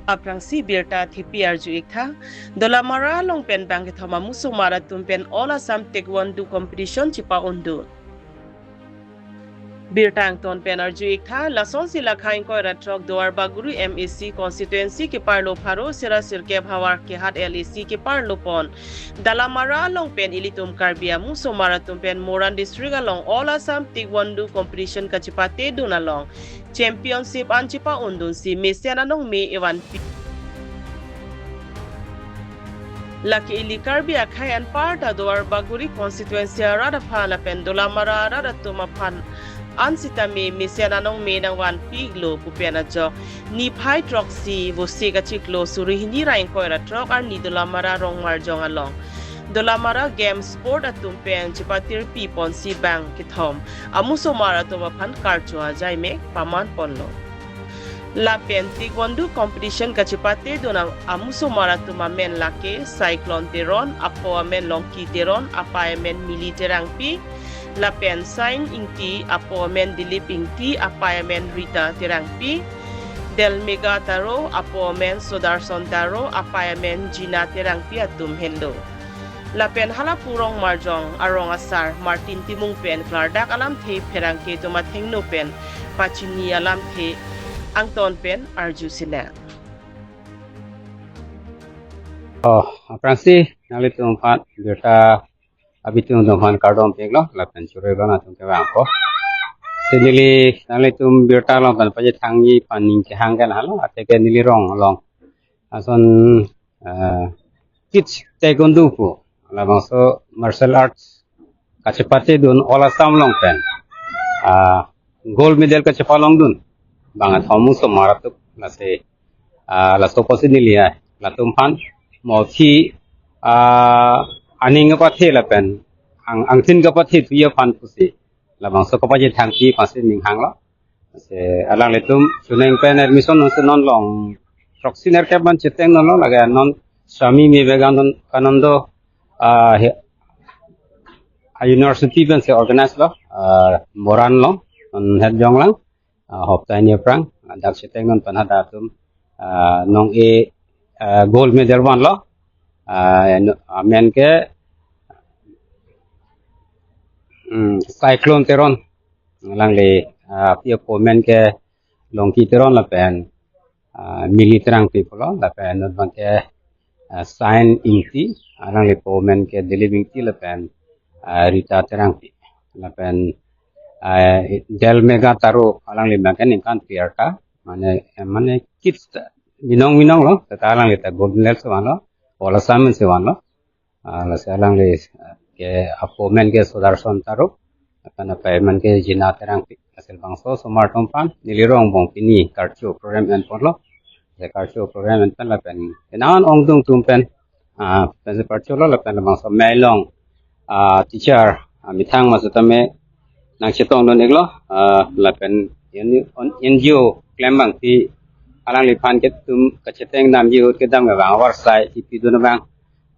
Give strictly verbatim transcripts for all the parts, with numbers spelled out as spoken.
Aphrangsi birta thepi arju-iktha, Dolamara along pen bangkethom amusomar atum pen All Assam Taekwondo Competition chepa-un dun. Birta angton pen arju-iktha, lasonsi lakha ingkoi ra throk Duar Bagori M A C constituency keparlo pharo sira sirkep havar kehat L A C keparlo pon Dolamara along pen ilitum Karbi amusomar atum pen Moran District along All Assam Taekwondo Competition kachepate dun along championship an chepa-un dunsi mesen anong me evan pi. Lake ili Karbi akhei anparta Duar Bagori constituency arat aphan lapen Dolamara arat atum aphan ansitame mesen anong me nangvan piklo pu pen ajok niphai throksi Vosik achiklo suri hini ra ingkoi ra throk arni Dolamara Rongmarjong along Dolamara Games Sport atum pen chepatirpi ponsi bangkethom amusomar atum aphan karcho ajai me paman ponlo. Lapen Taekwondo competition kachepate dun am-, amusomar atum amen lake Cyclone Teron, apo amen Longki Teron, apei amen Mili Terangpi, lapen Sain Ingti, apo amen Dilip Ingti, apei amen Rita Terangpi, Delmega Taro, apo amen Sudarson Taro, apei amen Jina Terangpi atum henlo. Lapen halapu Rongmarjong arong asar Martin Timung pen klardak alamthe pherangke atum athengno pen pachini alamthe angton pen arju sinang. Oh, aphrangsi nanglitum aphan birta abitung atum aphan kardom piklo lapen churoi bang atum kevang ko. Si neli nanglitum birta along pen pachethangji aphan ning kehang ke lahelo, athe ke neli rong along ason, eh, kids taekwondo pu labangso martial arts kachepate dun All Assam along pen, ah, gold medal kachepa long dun bangkethom amusomar atum lasi, ah, laso apotsi neli, ah, latum aphan mothi, ah, aning kapathe lapen ang, angthin kapathe thuji aphan pusi labangso kapachethangji aphansi ning hanglo. Si alanglitum chuneng pen admission nonsi non long throksi nerkep an cheteng nonlo, lake non Swami Vivekananda, Kananda, ah, he, a university pensi organize lo, ah, Moran along, non het jonglang, ah, hopta hini aphrang, ah, dak cheteng non pen hadak atum, ah, nong-e, ah, gold medal vanlo, ah, no, amen ke, hmm, Cyclone Teron, alangli, ah, api apo amen ke Longki Teron lapen, ah, Mili Terangpi pulo, lapen non abang ke, ah, Sain Ingti, alangli apo amen ke Dilip Ingti lapen, ah, Rita Terangpi. Lapen, ah, Delmega Taro, alangli abang ke ningkan phli arta, mane, eh, mane kids ta, binong binong lo, tata alangli ta gold medal si vanlo, All Assam si vanlo. Ah, lasi alangli, ah, ke apo amen ke Sudarson Taro, lapen apei amen ke Jina Terangpi. Lasi labangso osomar atum aphan neli rong angbong pini karcho program enponlo. Lasi karcho program en pen lapen kenaon ongdung atum pen, ah, pensi karcholo lapen labangso mei along, ah, teacher, ah, methang ma setame nangchetong dun-iklo, ah, lapen N-, N G O klem abang pi alangliphan ke atum kacheteng damji ahut kedam kevang avarsai kipi dun abang,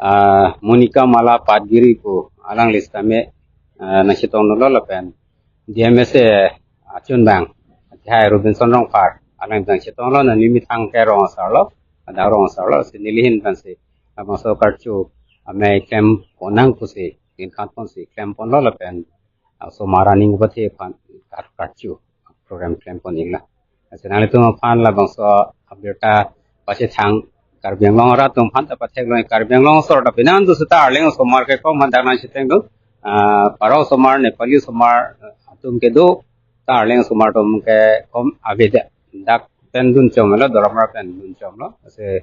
ah, Monica Mala Patgiri pu alangli setame, ah, nangchetong dunlo lapen D M S A achun abang, athai Robinson Rongphar, alang abang chetonglo, neli methang ke rong asarlo, hadak rong asarlo, si neli ahin pensi labangso karcho amei klempon nang pusi ningkan ponsi klemponlo lapen, ah, osomar aning kapathe aphan kar-, karcho program klempon-iklo. Lasi nanglitum aphan labangso abirta pachethang Karbi Anglong arat atum aphan ta patheklo, Karbi Anglong asor ta pinan do seta Arleng osomar ke kom hadak nangcheteng do. Ah, Paro osomar, Nepali osomar atum ke do, ta Arleng osomar atum ke kom avedet. Dak pen dunchomlo, Dolamara pen dunchomlo. Lasi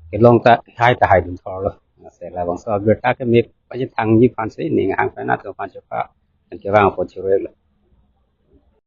kelong ta hai ta hai dun thorlo. Lasi labangso abirta ke me pachethangji aphansi ning hang pen atum aphan chepa, kevang apot churoi lo.